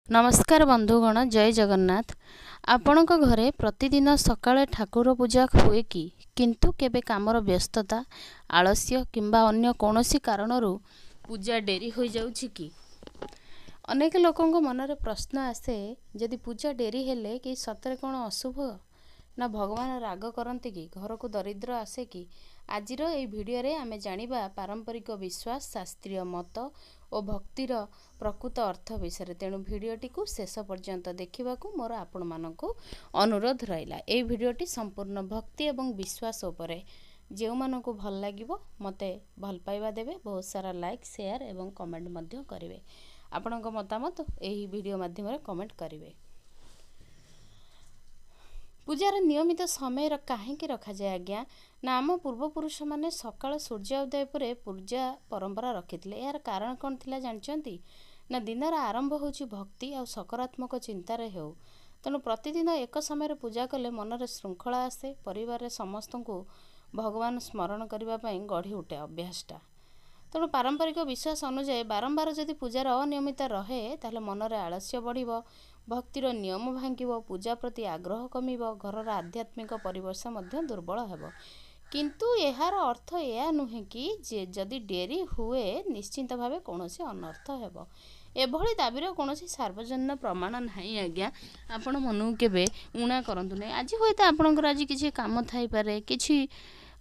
ନମସ୍କାର ବନ୍ଧୁଗଣ, ଜୟ ଜଗନ୍ନାଥ। ଆପଣଙ୍କ ଘରେ ପ୍ରତିଦିନ ସକାଳେ ଠାକୁର ପୂଜା ହୁଏ କି? କିନ୍ତୁ କେବେ କାମର ବ୍ୟସ୍ତତା, ଆଳସ୍ୟ କିମ୍ବା ଅନ୍ୟ କୌଣସି କାରଣରୁ ପୂଜା ଡେରି ହୋଇଯାଉଛି କି? ଅନେକ ଲୋକଙ୍କ ମନରେ ପ୍ରଶ୍ନ ଆସେ, ଯଦି ପୂଜା ଡେରି ହେଲେ କି ସତରେ କ'ଣ ଅଶୁଭ, ନା ଭଗବାନ ରାଗ କରନ୍ତି କି, ଘରକୁ ଦରିଦ୍ର ଆସେ କି? ଆଜିର ଏହି ଭିଡ଼ିଓରେ ଆମେ ଜାଣିବା ପାରମ୍ପରିକ ବିଶ୍ୱାସ, ଶାସ୍ତ୍ରୀୟ ମତ ଓ ଭକ୍ତିର ପ୍ରକୃତ ଅର୍ଥ ବିଷୟରେ। ତେଣୁ ଭିଡ଼ିଓଟିକୁ ଶେଷ ପର୍ଯ୍ୟନ୍ତ ଦେଖିବାକୁ ମୋର ଆପଣମାନଙ୍କୁ ଅନୁରୋଧ ରହିଲା। ଏହି ଭିଡ଼ିଓଟି ସମ୍ପୂର୍ଣ୍ଣ ଭକ୍ତି ଏବଂ ବିଶ୍ୱାସ ଉପରେ। ଯେଉଁମାନଙ୍କୁ ଭଲ ଲାଗିବ, ମୋତେ ଭଲ ପାଇବା ଦେବେ, ବହୁତ ସାରା ଲାଇକ୍, ସେୟାର ଏବଂ କମେଣ୍ଟ ମଧ୍ୟ କରିବେ। ଆପଣଙ୍କ ମତାମତ ଏହି ଭିଡ଼ିଓ ମାଧ୍ୟମରେ କମେଣ୍ଟ କରିବେ। ପୂଜାର ନିୟମିତ ସମୟର କାହିଁକି ରଖାଯାଏ ଆଜ୍ଞା? ନା, ଆମ ପୂର୍ବପୁରୁଷମାନେ ସକାଳ ସୂର୍ଯ୍ୟ ଉଦୟ ପରେ ପୂଜା ପରମ୍ପରା ରଖିଥିଲେ। ଏହାର କାରଣ କ'ଣ ଥିଲା ଜାଣିଛନ୍ତି? ନା, ଦିନର ଆରମ୍ଭ ହେଉଛି ଭକ୍ତି ଆଉ ସକାରାତ୍ମକ ଚିନ୍ତାରେ ହେଉ। ତେଣୁ ପ୍ରତିଦିନ ଏକ ସମୟରେ ପୂଜା କଲେ ମନରେ ଶୃଙ୍ଖଳା ଆସେ, ପରିବାରରେ ସମସ୍ତଙ୍କୁ ଭଗବାନ ସ୍ମରଣ କରିବା ପାଇଁ ଗଢ଼ି ଉଠେ ଅଭ୍ୟାସଟା। ତେଣୁ ପାରମ୍ପରିକ ବିଶ୍ୱାସ ଅନୁଯାୟୀ ବାରମ୍ବାର ଯଦି ପୂଜାର ଅନିୟମିତ ରହେ, ତାହେଲେ ମନରେ ଆଳସ୍ୟ ବଢ଼ିବ, ଭକ୍ତିର ନିୟମ ଭାଙ୍ଗିବ, ପୂଜା ପ୍ରତି ଆଗ୍ରହ କମିବ, ଘରର ଆଧ୍ୟାତ୍ମିକ ପରିବେଶ ମଧ୍ୟ ଦୁର୍ବଳ ହେବ। କିନ୍ତୁ ଏହାର ଅର୍ଥ ଏହା ନୁହେଁ କି ଯେ ଯଦି ଡେରି ହୁଏ ନିଶ୍ଚିନ୍ତ ଭାବେ କୌଣସି ଅନର୍ଥ ହେବ। ଏଭଳି ଦାବିର କୌଣସି ସାର୍ବଜନୀନ ପ୍ରମାଣ ନାହିଁ ଆଜ୍ଞା। ଆପଣ ମନକୁ କେବେ ଉଣା କରନ୍ତୁ ନାହିଁ। ଆଜି ହୁଏତ ଆପଣଙ୍କର ଆଜି କିଛି କାମ ଥାଇପାରେ, କିଛି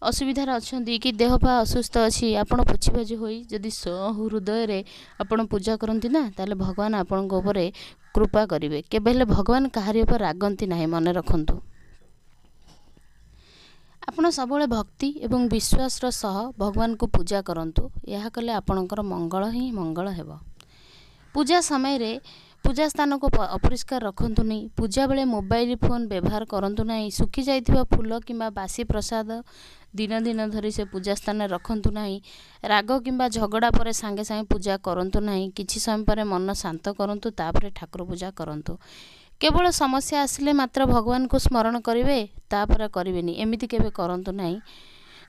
ଅସୁବିଧାରେ ଅଛନ୍ତି କି ଦେହ ପା ଅସୁସ୍ଥ ଅଛି। ଆପଣ ପୋଛିପାଛି ହୋଇ ଯଦି ସହୃଦୟରେ ଆପଣ ପୂଜା କରନ୍ତି ନା, ତାହେଲେ ଭଗବାନ ଆପଣଙ୍କ ଉପରେ କୃପା କରିବେ। କେବେ ହେଲେ ଭଗବାନ କାହାରି ଉପରେ ରାଗନ୍ତି ନାହିଁ, ମନେ ରଖନ୍ତୁ। ଆପଣ ସବୁବେଳେ ଭକ୍ତି ଏବଂ ବିଶ୍ୱାସର ସହ ଭଗବାନଙ୍କୁ ପୂଜା କରନ୍ତୁ। ଏହା କଲେ ଆପଣଙ୍କର ମଙ୍ଗଳ ହିଁ ମଙ୍ଗଳ ହେବ। ପୂଜା ସମୟରେ ପୂଜା ସ୍ଥାନକୁ ଅପରିଷ୍କାର ରଖନ୍ତୁନି। ପୂଜା ବେଳେ ମୋବାଇଲ ଫୋନ୍ ବ୍ୟବହାର କରନ୍ତୁ ନାହିଁ। ଶୁଖି ଯାଇଥିବା ଫୁଲ କିମ୍ବା ବାସି ପ୍ରସାଦ ଦିନ ଦିନ ଧରି ସେ ପୂଜା ସ୍ଥାନରେ ରଖନ୍ତୁ ନାହିଁ। ରାଗ କିମ୍ବା ଝଗଡ଼ା ପରେ ସାଙ୍ଗେ ସାଙ୍ଗେ ପୂଜା କରନ୍ତୁ ନାହିଁ। କିଛି ସମୟ ପରେ ମନ ଶାନ୍ତ କରନ୍ତୁ, ତାପରେ ଠାକୁର ପୂଜା କରନ୍ତୁ। କେବଳ ସମସ୍ୟା ଆସିଲେ ମାତ୍ର ଭଗବାନଙ୍କୁ ସ୍ମରଣ କରିବେ, ତାପରେ କରିବେନି, ଏମିତି କେବେ କରନ୍ତୁ ନାହିଁ।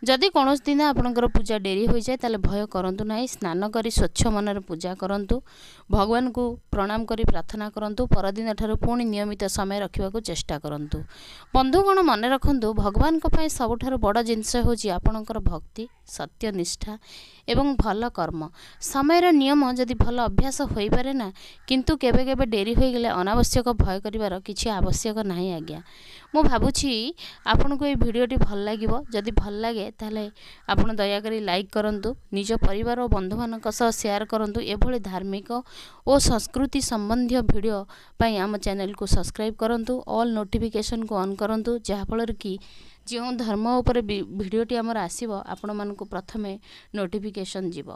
ଯଦି କୌଣସି ଦିନ ଆପଣଙ୍କର ପୂଜା ଡେରି ହୋଇଯାଏ, ତାହେଲେ ଭୟ କରନ୍ତୁ ନାହିଁ। ସ୍ନାନ କରି ସ୍ୱଚ୍ଛ ମନରେ ପୂଜା କରନ୍ତୁ, ଭଗବାନଙ୍କୁ ପ୍ରଣାମ କରି ପ୍ରାର୍ଥନା କରନ୍ତୁ। ପରଦିନ ଠାରୁ ପୁଣି ନିୟମିତ ସମୟ ରଖିବାକୁ ଚେଷ୍ଟା କରନ୍ତୁ। ବନ୍ଧୁଗଣ, ମନେ ରଖନ୍ତୁ, ଭଗବାନଙ୍କ ପାଇଁ ସବୁଠାରୁ ବଡ଼ ଜିନିଷ ହେଉଛି ଆପଣଙ୍କର ଭକ୍ତି, ସତ୍ୟ, ନିଷ୍ଠା ଏବଂ ଭଲ କର୍ମ। ସମୟର ନିୟମ ଯଦି ଭଲ ଅଭ୍ୟାସ ହୋଇପାରେ ନା, କିନ୍ତୁ କେବେ କେବେ ଡେରି ହୋଇଗଲେ ଅନାବଶ୍ୟକ ଭୟ କରିବାର କିଛି ଆବଶ୍ୟକ ନାହିଁ ଆଜ୍ଞା। ମୁଁ ଭାବୁଛି ଆପଣଙ୍କୁ ଏଇ ଭିଡ଼ିଓଟି ଭଲ ଲାଗିବ। ଯଦି ଭଲ ଲାଗେ, ତାହେଲେ ଆପଣ ଦୟାକରି ଲାଇକ୍ କରନ୍ତୁ, ନିଜ ପରିବାର ଓ ବନ୍ଧୁମାନଙ୍କ ସହ ସେୟାର କରନ୍ତୁ। ଏଭଳି ଧାର୍ମିକ ଓ ସଂସ୍କୃତି ସମ୍ବନ୍ଧୀୟ ଭିଡ଼ିଓ ପାଇଁ ଆମ ଚ୍ୟାନେଲକୁ ସବସ୍କ୍ରାଇବ୍ କରନ୍ତୁ, ଅଲ୍ ନୋଟିଫିକେସନକୁ ଅନ୍ କରନ୍ତୁ, ଯାହାଫଳରେ କି ଯେଉଁ ଧର୍ମ ଉପରେ ଭିଡ଼ିଓଟି ଆମର ଆସିବ, ଆପଣମାନଙ୍କୁ ପ୍ରଥମେ ନୋଟିଫିକେସନ୍ ଯିବ।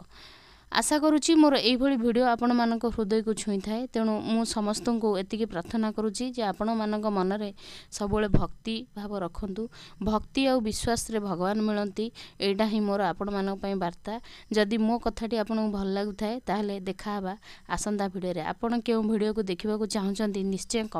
ଆଶା କରୁଛି ମୋର ଏଇଭଳି ଭିଡ଼ିଓ ଆପଣମାନଙ୍କ ହୃଦୟକୁ ଛୁଇଁଥାଏ। ତେଣୁ ମୁଁ ସମସ୍ତଙ୍କୁ ଏତିକି ପ୍ରାର୍ଥନା କରୁଛି ଯେ ଆପଣମାନଙ୍କ ମନରେ ସବୁବେଳେ ଭକ୍ତି ଭାବ ରଖନ୍ତୁ। ଭକ୍ତି ଆଉ ବିଶ୍ୱାସରେ ଭଗବାନ ମିଳନ୍ତି। ଏଇଟା ହିଁ ମୋର ଆପଣମାନଙ୍କ ପାଇଁ ବାର୍ତ୍ତା। ଯଦି ମୋ କଥାଟି ଆପଣଙ୍କୁ ଭଲ ଲାଗୁଥାଏ, ତାହେଲେ ଦେଖା ହେବା ଆସନ୍ତା ଭିଡ଼ିଓରେ। ଆପଣ କେଉଁ ଭିଡ଼ିଓକୁ ଦେଖିବାକୁ ଚାହୁଁଛନ୍ତି, ନିଶ୍ଚୟ କମେଣ୍ଟ